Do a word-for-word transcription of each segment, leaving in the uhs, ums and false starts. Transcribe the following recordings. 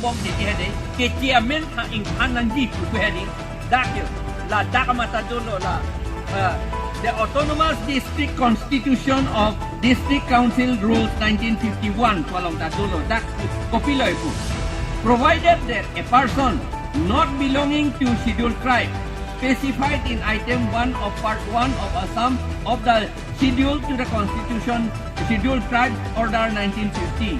Pom titi hedi, kechi amen ha ingthan nangji pu hedi, dak yo, la dak amat ta dolo la, eh, the Autonomous District Constitution of District Council Rules nineteen fifty-one pu along ta dolo, dak kopilo pu. Provided that a person not belonging to Scheduled Tribe specified in item one of part one of Assam of the Schedule to the Constitution, Scheduled Tribes Order nineteen fifty,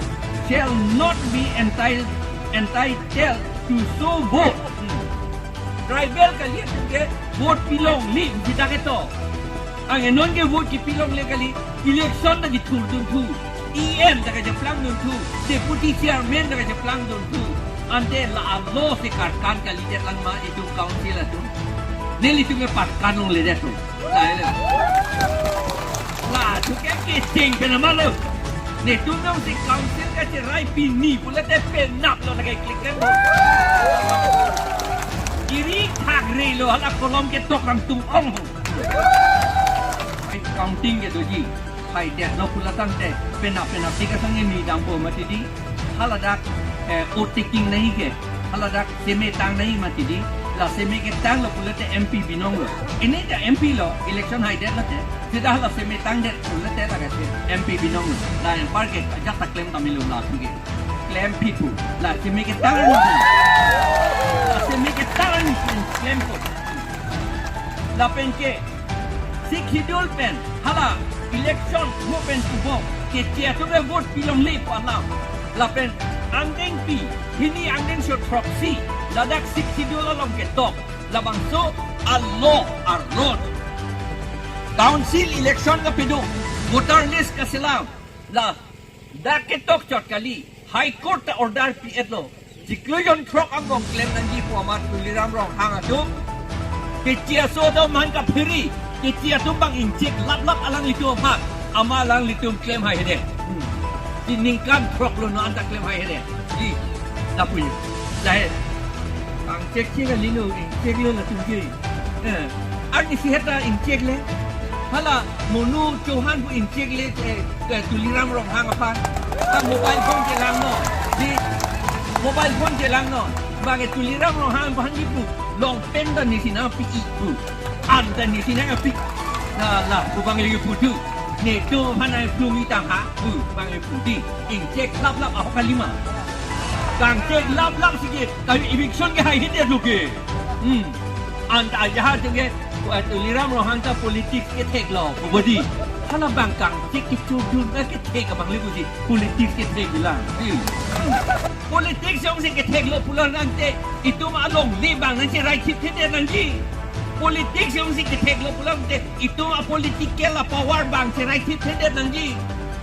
shall not be entitled, entitled to so vote. Hmm. Tribal kali atum ke vote pilongle, kita keto. Anke non ke vote kepilongle kali, election ta kethurdun thu, E M ta kacheplang dun thu, deputy chairman ta kacheplang dun thu. Ante la a-law si karkan kalidet lang ma itum council atum. Nelitum ke parkan longledet thu. Lahelo. La thu ke kecheng pen ama lo. Netum nong si council kacherai pini pulote penap lo lake klik kan. Iri thak re lo hala kolom ketok rang tung ong. Ai counting ke doji. Haidetlo pulo tangte penap penap ti kasang ni dampo mati di. Haladak, eh, vote taking nangji ke. Haladak seme tang nangji mati di. La seme ketanglo pulote M P binonglo. Ini ta M P lo, election haidetlo te. Seta hala seme tangdet pulote la kase M P binonglo. La anpar ke ajak ta klem ta milo la thu ke. Klempik pu. La seme ketang ni. La seme ketang ni klem pu. Lapen ke Sixth Schedule pen hala election mo pen pupo, keche atum ke vote pilongle pu alam. Lapen angdengpi, hini angdengso throksi, ladak Sixth Schedule along ketok, labangso a-law arlo. Council election kapado, voter list kaselam, la dak ketok chot kali, High Court ta order pi-etlo. Chiklo jonthrok angbong klem nangji pu amat Tuliram Ronghang atum. Keche aso atum aphan kaphiri. Keche atum bang inchek laplap alanglitum aphan. Ama alanglitum klem hai hede. Hmm. Di ningkan throk lo non ta klem hai hede. Di. Lapu-i. Lahai. Bang chek chek kali lo, inchek lo latum ke. Eh, arnisi heta inchek le. Hala Monu Chauhan pu inchek le, eh, eh, Tuliram Ronghang aphan. Ta mobile phone chelang non. Di mobile phone chelang non. Bang ke Tuliram Ronghang aphan di pu. Long pen ta nisi nangpi-i pu. An ta nisi nangpi. La la pu bang lagi pu tu. Netum aphan ai plung itang ha. Pu bang ke pu di. Inchek laplap ahok kalima. Kangchek laplap si ke. Kami eviction ke hai hede lo ke. Hmm. Anta aja atum ke, eh, Tuliram Ronghang ta politics kethek lo, pu bodi. Hala bang kangchek kechudun na kethek abang le puji, politics kethek bilang. Hmm. Politics jongsi kethek lo pulo tangte, itum alongle bang nangcheraikhip thedet nangji. Politics jongsi kethek lo pulo tangte, itum a-political a-power bang cheraikhip thedet nangji.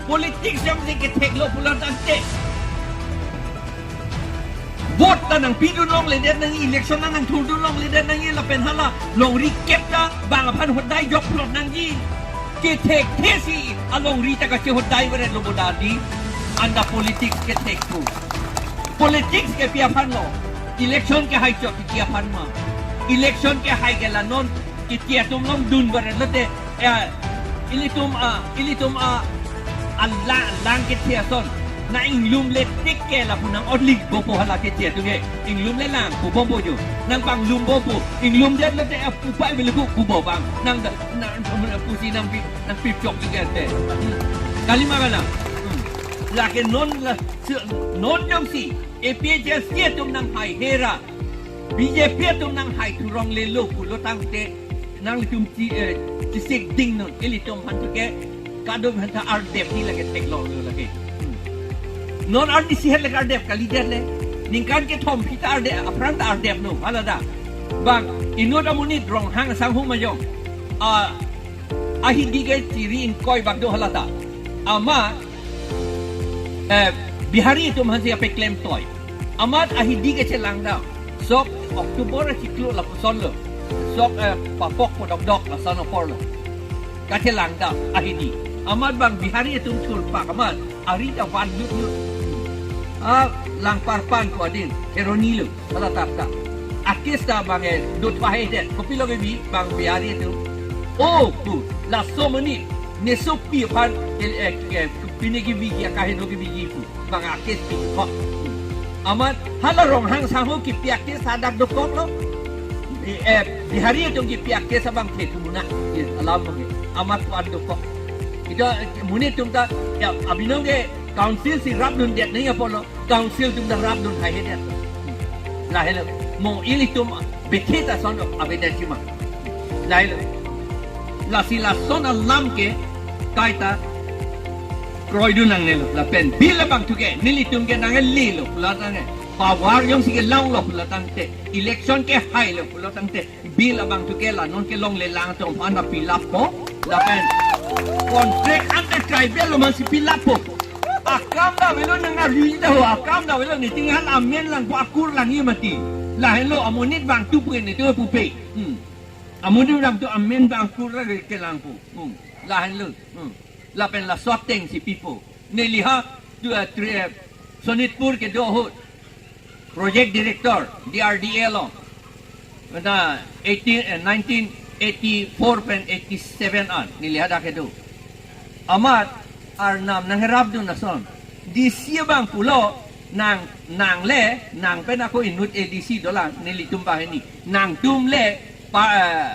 Politics jongsi kethek lo pulo tangte, vote ta nangpidun longledet nangji, election ta nangthurdun longledet nangji, lapen hala longri kep ta bang aphan hodai jok plot nangji. Kethekthe si alongri ta kachehodai veret lo bo dadi. Anta politics kethek pu. Politics ke pi aphan lo. Election kehai chot ke pi aphan ma. Election kehai ke la non keche atum longdun veret lote, eh, ilitum a, ilitum a, alang, lang keche ason. Na inglum le tik ke lapu nang-otlik bompo hala keche atum ke. Inglum le lang pu bompo jo. Nangpanglum bompo. Inglumdet lote apupai beliku pu bo bang. Nang da, nang, nang pusi nangpi, nangpipchok juga te. Hmm. Kalima kana. Hmm. Lake non la, se-, non jongsi A P H L C atum nanghai hera. B J P atum nanghai thurong lelo pulo tangte nanglitum chi, eh, chisik ding non ilitum aphan ke kadom aphan ta ardep ni lake theklonglo lake. Hmm. Non arnisi het lake ardep kalidet le. Ningkan kethom phi ta ardep, aphrang ta ardep no, hala da. Bang, inut amonit Ronghang asanghum ajong. Ah, ahidi ke chiri ingkoi bak do hala ta. Amat, eh, Bihari atum aphansi kapeklem toi. Amat ahidi kachelangdam. Sok October achiklo lapuson lo. Sok, eh, papok podokdok lason apor lo. Kachelangdam ahidi. Amat bang Bihari atum thurpak amat ari ta van lut lut. Ah, Langparpan pu adin, Kheroni lo, hala tap tap. A-case ta bang e dot pahe det, kopilo kebi bang Bihari atum. Oh, pu, laso amonit, nesopi aphan, eh, eh, eh, pine kebiji, akaheno kebiji pu. Bang a-case pi kok. Amat hala Ronghang sangho kipi a-case hadak dokoklo. Eh, Bihari atum kipi a-case abang the thumuna. Ye, alam abang ke. Amat pu-an dokok. Ita, eh, monit atum ta, ya, abinong ke council si rapdundet nangji apotlo. Council atum ta rapdun haihedet. Lahelo. Mo ilitum bethe ta ason abedet sima. Lahelo. Lasi lason alam ke kaita kroidun nangnelo. Lapen bill abangthu ke nelitum ke nanglelo pulo tangte, power jongsi kelonglo pulo tangte, election kehailo pulo tangte, bill abangthu ke la non kelongle lang atum aphan ta pilappo. Lapen contract ante tribal lo mansi pilappo. Akam ta avelo, nang arju ta ho, akam ta avelo, niting hal amen langpo, akur langji mati. Lahenlo amonit abangthu pu nelitum pupe. Hmm. Amonit abangthu amen abang akur lagi kelangpo. Hmm. Lahenlo. Hmm. Lapen laso ateng si pipo. Neli ha, tu, eh, tri-, eh, Sonitpur kedo ahut project director D R D A along. Na eighteen, eh, nineteen eighty-four pen eighty-seven an neli hadak kedo. Amat arnam nangherapdun ason. D C abang pulo, nang, nang le, nang pen ako inut A D C dolang, nelitum banghini. Nangtum le pa, eh,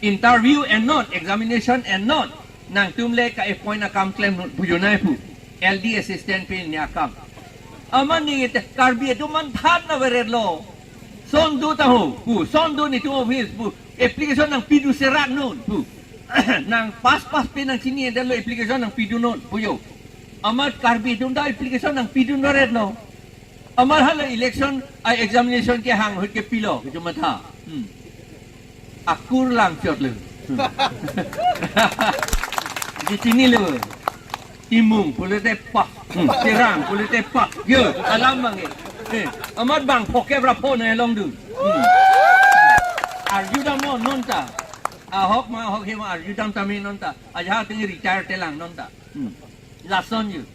interview ennon, examination ennon. Nangtum le ka-appoint akam klemnon pu, jonai pu. L D assistant pen ne akam. Amat neli te Karbi atum manthan na vererlo. Son do ta ho pu, son do netum office pu. Application nangpidun serak non pu. Nang pass pass pen nangchinidetlo, application nangpidunnon pu jo. Amat Karbi atum ta application nangpidun vererlo. Amat hala election a-examination kehang ahut ke pilo, kecho matha. Hmm. Akur lang chotlo. Hmm. Di chinilo. Timung pulote pa. Hmm. Terang pulote pa. Yo, alam abang ke. Eh, amat bang phokep ra pho ne longdun. Hmm. Arjudamnon nonta. Ahok ma ahok he ma arjudam tame nonta. Ajahak ateng retire telang nonta. Hmm. Lason yo.